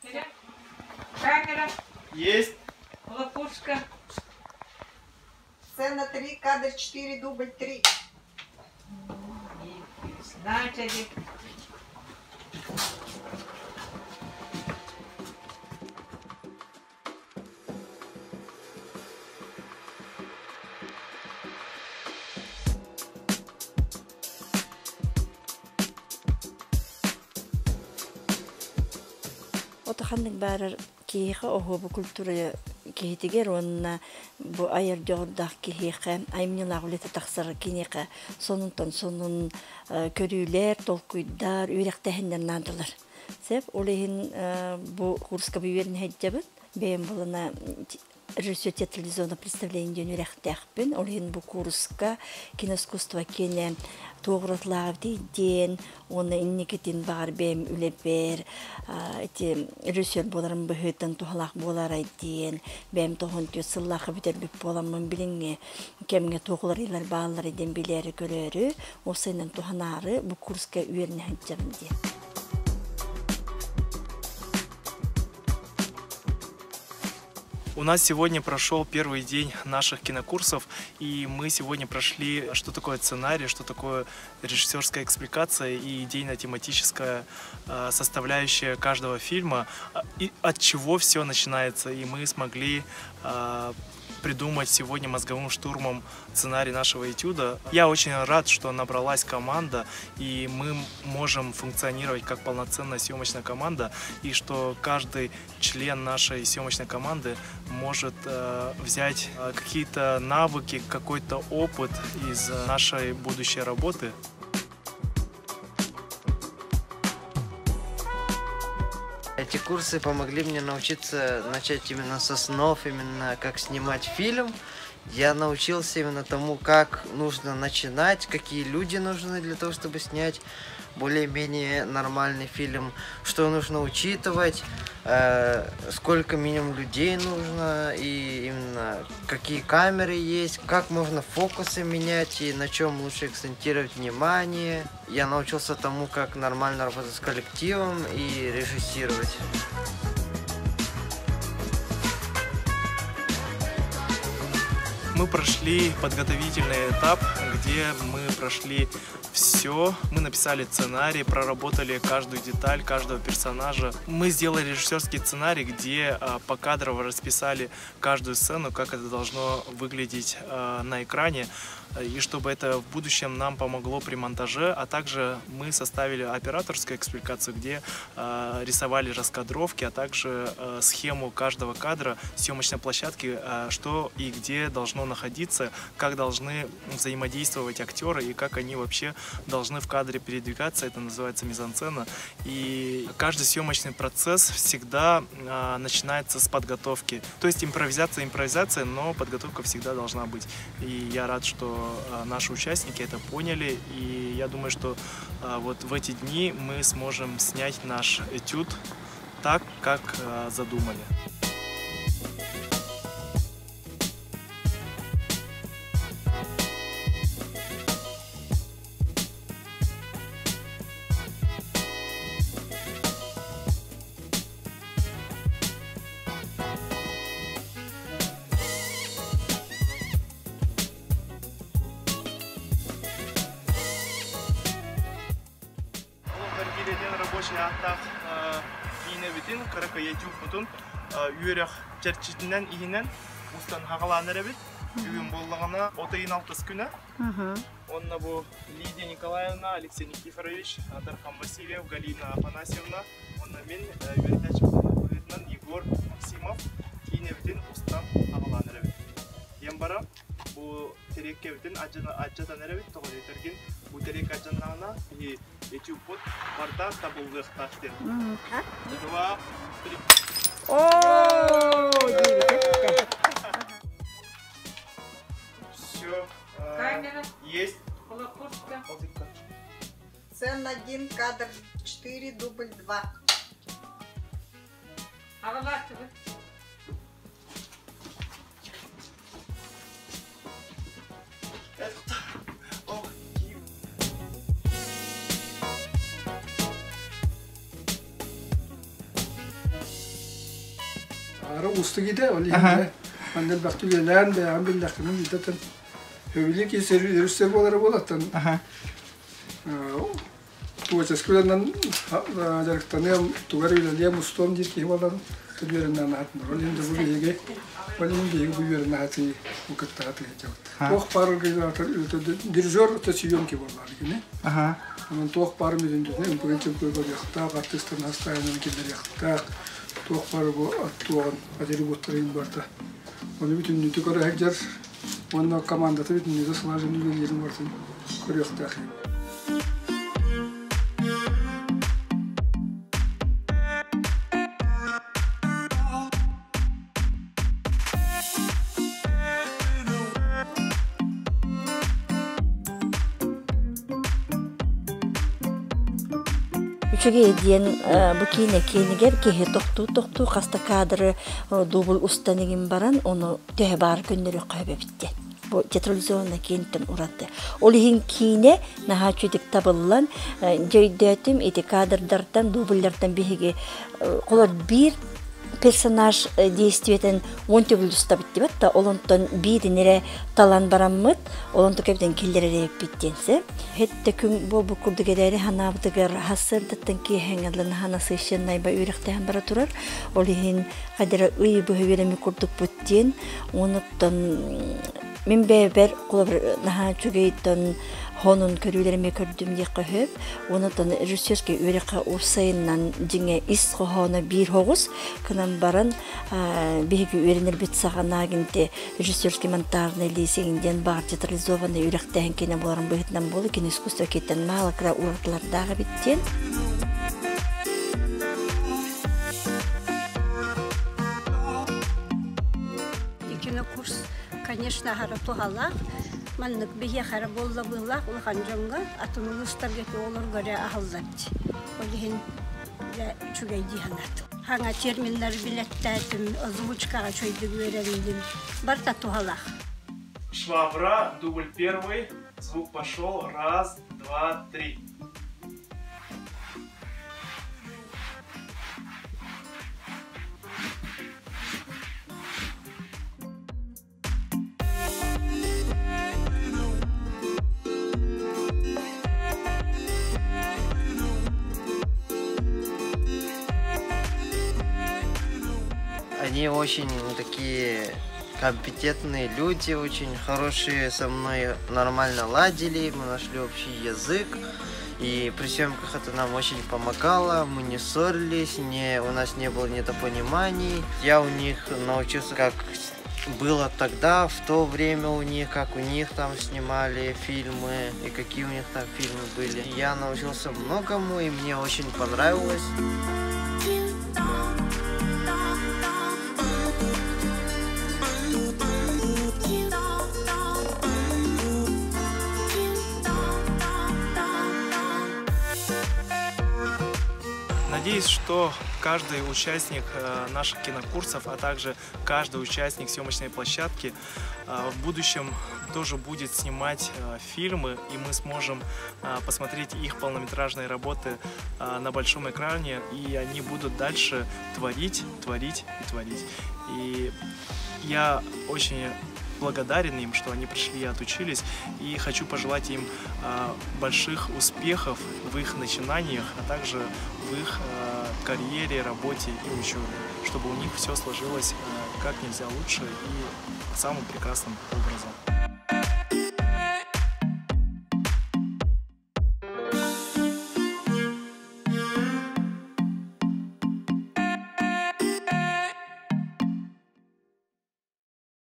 Камера. Есть. Лопушка. Сцена 3, кадр 4, дубль 3. Начали. Ото ханнык баарар киһиэхэ оһуобу культура киһитигэр уонна бу айар дьоҕурдаах киһиэхэ айымньылаах үлэтэ тахсар киниэхэ сонунтан сонун көрүүлэр, толкуйдар, үөрэхтээһиннэр наадалар. Сөп, ол иһин бу курска үөрэнэ сылдьабыт. Бэйэм булана режиссер театрализованного представления диэн үөрэхтээхпин. Ол иһин бу курска киноискусство киэнэ туох диэн уонна инникитин баҕар бэйэм үлэбэр ити режиссер буоларым быһыытын туһалаах буолаарай диэн бэйэм тоһун түөрт сыллаахха бүтэрбит буоламмын билиҥҥи кэмҥэ туох уларыйыылар бааллар диэн билээри көрөөрү ол сайынан туһанаары бу курска үөрэнэ сылдьабын диэн. У нас сегодня прошел первый день наших кинокурсов, и мы сегодня прошли, что такое сценарий, что такое режиссерская экспликация и идейно-тематическая составляющая каждого фильма, и от чего все начинается. И мы смогли придумать сегодня мозговым штурмом сценарий нашего этюда. Я очень рад, что набралась команда, и мы можем функционировать как полноценная съемочная команда, и что каждый член нашей съемочной команды может взять какие-то навыки, какой-то опыт из нашей будущей работы. Эти курсы помогли мне научиться начать именно с основ, именно как снимать фильм. Я научился именно тому, как нужно начинать, какие люди нужны для того, чтобы снять более-менее нормальный фильм, что нужно учитывать, сколько минимум людей нужно, и именно какие камеры есть, как можно фокусы менять и на чем лучше акцентировать внимание. Я научился тому, как нормально работать с коллективом и режиссировать. Мы прошли подготовительный этап, где мы прошли все. Мы написали сценарий, проработали каждую деталь, каждого персонажа. Мы сделали режиссерский сценарий, где покадрово расписали каждую сцену, как это должно выглядеть на экране, и чтобы это в будущем нам помогло при монтаже. А также мы составили операторскую экспликацию, где рисовали раскадровки, а также схему каждого кадра съемочной площадки, что и где должно находиться, как должны взаимодействовать актеры и как они вообще должны в кадре передвигаться. Это называется мизансцена. И каждый съемочный процесс всегда начинается с подготовки. То есть импровизация, импровизация, но подготовка всегда должна быть. И я рад, что наши участники это поняли, и я думаю, что вот в эти дни мы сможем снять наш этюд так, как задумали. Үөрэх чэрчитинэн иһинэн устан хаҕалаан эрэбит. Бүгүн буоллаҕына от ыйын алтыс күнэ. Онно бу Лидия Николаевна, Алексей Никифорович, Дархан Васильев, Галина Афанасьевна, онно мин үөрэтээччи быһыытынан Егор Максимов киинэбитин устан хаҕалаан эрэбит. Диэн баран бу тэриэккэбитин адьатан эрэбит, тоҕо диэтэргин бу тэриэк адьаннаҕына биһи этюдпут барда табыллыахтаах диэн. Два, три. О, Все. Камера. Есть. Хлопушка. Сцена 1, кадр 4, дубль 2. Аҕалаатыбыт. Ара уустук идэ, ол иһин манна элбэхтик үлэлээн бэйэҕин биллэххинэ биирдэ сөбүлүү киһи режиссер буолара буолаттан творческий үлэнэн дьарыктаныам, тугар үлэлиэм, устуом диир киһи буолан үөрэннээн аһатынар. Ол иһин бу биһиги ол иһин биһиги бу үөрэнэ сатыы бу кытта сатыы сылдьабыт. Туох баар организатор дирижер это съемки буоллар кини. Онон туох баар мүлүндүнэ ымпыгын-чымпыгын көрүөхтээх, артыыстарын настаайынан киллэриэхтээх, туох баар бу аттуоҕун атрибуттарын барыта. Ону бүтүннүүтү көрө сылдьар уонна командата бүтүннүүтэ слаженный үлэлиирин барытын көрүөхтээх. Үчүгэй диэн бу киинэ киинигэр киһи тохтуу-тохтуу хаста кадры дубль устан игин баран ону төһө баар көннөрүөххэ сөп диэн. Бу театрализованный киинтэн ураты. Ол иһин киинэ наһаа үчүгдүк табыллан, дьөйдөөтүм ити кадрдартан, дубльлартан биһиги холор биир персонаж действиетин 10 төгүл устабыт дибэт да ол онтон биирин эрэ талан бараммыт ол онтон кэбитэн киллэрэр эбиппит диэнсэ хетте күн буолбут курдук эрээри ханаабытыгар хассыардаттан киэһэҥ ханасыщеннайба үөрэхтээн бара турар ол иһин хадара ый быһа үөрэммит курдукпут диэн онуттан мин бэйэбэр холобур наһаа үчүгэйтэн хонун көрүүлэриме көрдүм диэххэ сөп. Онутан режиссерскэй үөрэххэ уопсайынан дьиҥэ ис хоһооно биир хоҕус кынан баран биһиги үөрэнэрбит саҕана гинте режиссерский монтажный лизинг диэн баар театрализованный үрэхтээһин киинэ буоларын быһыытынан буолу кини искусство киттэн маала кыра уратылардаах эбит диэн. Кинокурс, конечно, аһара туһалаах. Маннык биһиэхэ эрэ буолла быһыылаах улахан дьоҥҥо, атын улуустарга оҕолорго эрэ аһыллар дии. Ол иһин дьэ үчүгэй дии санаатым. Хаҥа терминнары билэттээтим, озвучкаҕа үчүгэйдик үөрэнним. Барыта туһалаах. Швабра, дубль первый, звук пошел, раз, два, три. Они очень такие компетентные люди, очень хорошие, со мной нормально ладили, мы нашли общий язык. И при съемках это нам очень помогало, мы не ссорились, не, у нас не было недопониманий. Я у них научился, как было тогда, в то время у них, как у них там снимали фильмы и какие у них там фильмы были. Я научился многому, и мне очень понравилось. Надеюсь, что каждый участник наших кинокурсов, а также каждый участник съемочной площадки в будущем тоже будет снимать фильмы, и мы сможем посмотреть их полнометражные работы на большом экране, и они будут дальше творить, творить и творить. И я очень благодарен им, что они пришли и отучились, и хочу пожелать им больших успехов в их начинаниях, а также в их карьере, работе и учебе, чтобы у них все сложилось как нельзя лучше и самым прекрасным образом.